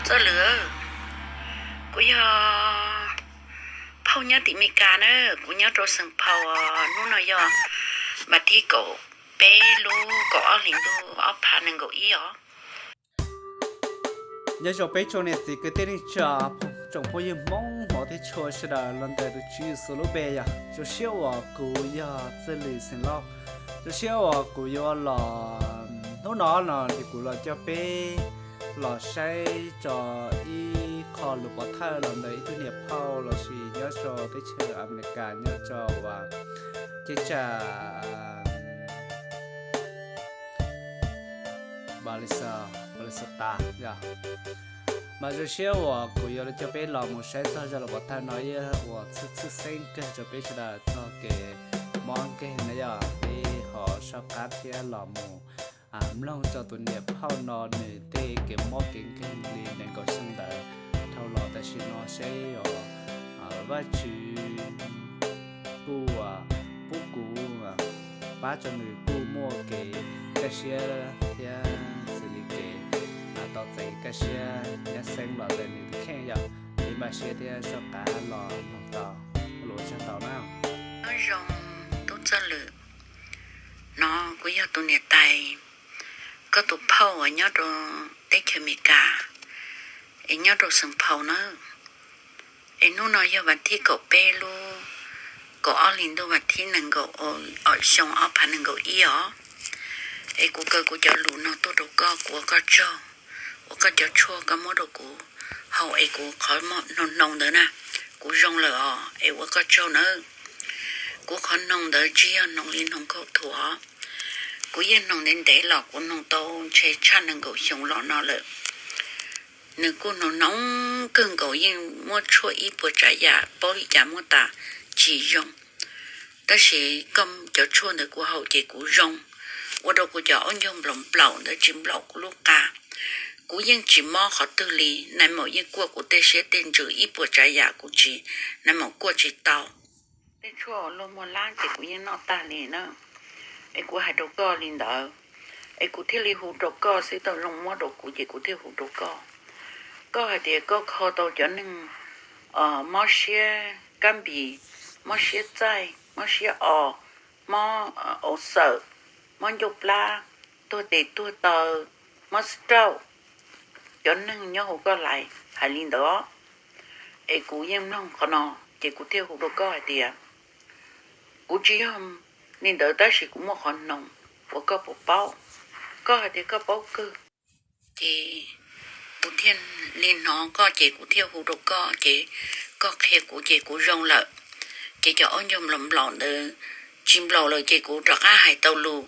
Txoj Lwm, kuv yog phauj nyob tim Meskas na, kuv nyob rau Saint Paul, hnub no yog vas thib kaum peb lub kaum ob hlis ntuj ob phav nees nkaum ib os. Nyob zoo peb tsoom niam txiv kwv tij neej tsa, tsoom phooj ywg Hmoob hmov thiab tshua sawv daws los ntawm tus Tswv Yexus lub npe yog zoo siab uas kuv yog Txoj Lwm xeem Lauj. Zoo siab uas kuv yuav los hnub no no ces kuv los coj peb los saib tso ib qho lus pov thawj los ntawm ib tug niam phauj los sis nyob rau teb chaws Amelikas nyob rau uas teb chaws Minnesota. Mas zoo siab uas kuv yuav coj peb los mus saib txog zaj lus pov thawj no ib uas txhwj txhwj xeeb kawg rau peb sawv daws txog kev mob nkeeg na yog peb ho soj qab thiab los mus mloog rau tus niam phauj no nws tej kev mob kev nkeeg li nees nkaum xyoo ntawd dhau los tam sim no seb os Vajtswv kuj pub kuv pab rau nws kuj muaj kev kaj siab thiab xws li kev tau txais kaj siab nyab xeeb los ntawm nws tus kheej yom. Li mam siab thiab soj qab los mloog tau lus tsag tau na. Nyob zoo tub Txoj Lwm, no kuv yog tus niam tais, koj tus phauj uas nyob rau teb chaws Amelikas es nyob rau Saint Paul na. Es hnub no yog vas thib kaum peb lub kaum ob hlis ntuj vas thib nees nkaum xyoo ob phav nees nkaum ib os. Es kuv kaw kuv cov lus no tuaj rau koj, kuv ua koj tsaug uas koj cov tshuaj koj muab rau kuv haus es kuv qhov hnoos ntawd na kuv zoo lawm os, es ua koj tsaug nawb. Kuv qhov hnoos ntawd tsis yog hnoos li hnoos khaub thuas, kuv yeej hnoos ntev ntev los kuv hnoos tau ntshe tshaj nees nkaum xyoo los no lawm. Nws kuj hnoos hnoos kawg nkaus, yeej muab tshuaj ib puas tsav yam paub li cas muab tas tsis zoo. Tab sis koj cov tshuaj ntawd kuv haus ces kuv zoo, ua rau kuv cov aub ncaug nplaum nplaum ntawd tsis nplaum kuv lub qa. Kuv yeej tsis mob qhov twg li, nais maum yeej kuaj kuv tej siab tej ntsws ib puas tsav yam kuv tsis, nais maum kuaj tsis tau. Tej tshuaj luag muag lab ces kuv yeej noj tag li na. Es kuv hais rau koj li ntawd, es kuv thiaj li hu rau koj xwb, tau zoo muab rau kuv ces kuv thiaj hu rau koj. Koj hais tias koj kho tau cov neeg mob siab kab npis, mob siab txaij, mob siab os, mob aus xawm, mob ncauj plab, tuag tes tuag taw, mob stroke, cov neeg nyob hauv koj lais hais li ntawd. Es kuv yeej mloog qhov no ces kuv thiaj hu rau koj hais tias kuv tsis yog li ntawd tab sis kuv muaj qhov hnoos uas koj puas paub. Koj hais tias koj paub kawg, ces kuv thiaj li hnov koj ces kuv thiaj hu rau koj ces koj qhia kuv ces kuv zoo lawm. Ces cov aub ncaug nplaum nplaum ntawd tsis nplaum lawm ces kuv rov qab hais tau lus.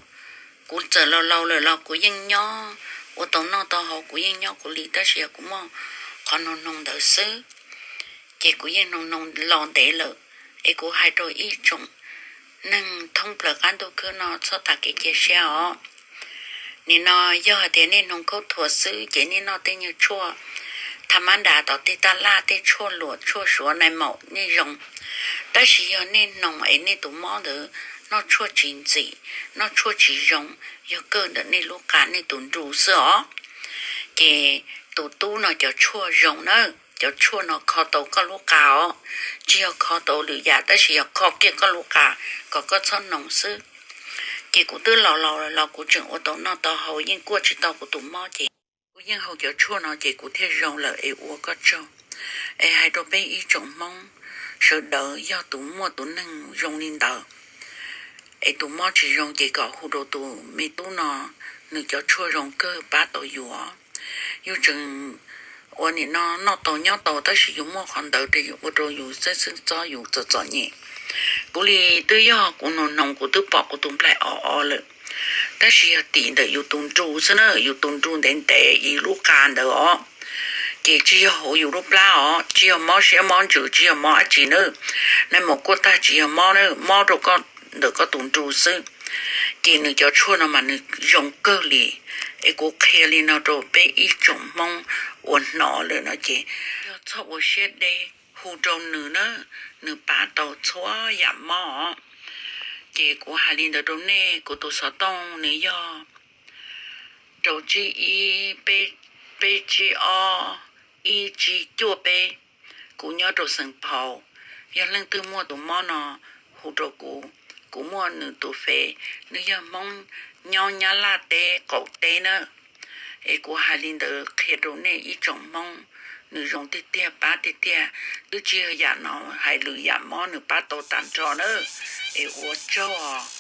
Kuv txawm laus laus lawm los kuv yeej nyob ua tau noj tau haus, kuv yeej nyob kuv li tab sis yog kuv muaj qhov hnoos hnoos ntawd xwb. Ces kuv yeej hnoos hnoos los ntev lawm, es kuv hais rau ib tsoom neeg thoob plaws qab ntuj khwb no txhob tas kev cia siab os. Nim no yog hais tias nej hnoos khaub thuas xwb ces nej noj tej nyuag tshuaj tha mab das tom tej taj laj, tej tshuaj luam tshuaj suav nais maum nej zoo. Tab sis yog nej hnoos es nej tus mob ntawd noj tshuaj tsis ntxim, noj tshuaj tsis zoo, yog kawg ntawm nej lub qa nej tus nru xwb os. Ces tus tub no cov tshuaj zoo na, cov tshuaj no kho tau koj lub qa os, tsis yog kho tau lwm yam tab sis yog kho kiag koj lub qa kom koj txhob hnoos xwb. Ces kuv twb laus laus los kuv tseem ua tau noj tau haus, yeej kuaj tsis tau kuv tus mob ces kuv yeej haus cov tshuaj no ces kuv thiaj zoo lawm es ua koj tsaug. Es hais rau peb ib tsoom Hmoob sawv daws yog tus muaj tus neeg zoo li ntawd es tus mob tsis zoo ces kom hu rau tus me tub no, nws cov tshuaj zoo kawg pab tau yus. Yus tseem ua nim no noj tau nyob tau tab sis yus muaj qhov ntawd ua rau yus xeeb xeeb txob yus txom txom nyem. Kuv li twb yog kuv hnoos hnoos kuv twb pom kuv tus nplaig o o lawm, tab sis yog tim ntawm yus tus nru xwb na, yus tus nru ntev ntev ib lub qa ntawd os. Ces tsis yog hauv yus lub plab os, tsis yog mob siab mob ntsws, tsis yog mob dab tsi na. Nais maum kuaj tag tsis yog mob na, mob rau koj ntawm koj tus nru xwb. Ces nws cov tshuaj no mas nws zoo kawg li. Es kuv qhia li no rau peb ib tsoom Hmoob uas hnov lawm no ces yog txhob ua siab deb, hu rau nws na, nws pab tau txhua yam mob os. Ces kuv hais li ntawd rau nej, kuv tus xov tooj nws yog rau tsib ib, peb tsib ob, ib tsib cuaj peb, kuv nyob rau Xeem Phaus. Yog leej twg muaj tus mob no, hu rau kuv. Kuv muaj nws tus fev, nws yog Hmoob nyob Nyab Laj teb qaum teb na. Es kuv hais li ntawd qhia rau nej ib tsoom Hmoob, nws zoo tiag tiag, pab tiag tiag. Twb tsis yog yam no, hais lwm yam mob nws pab tau tag nrho na. Es ua tsaug os.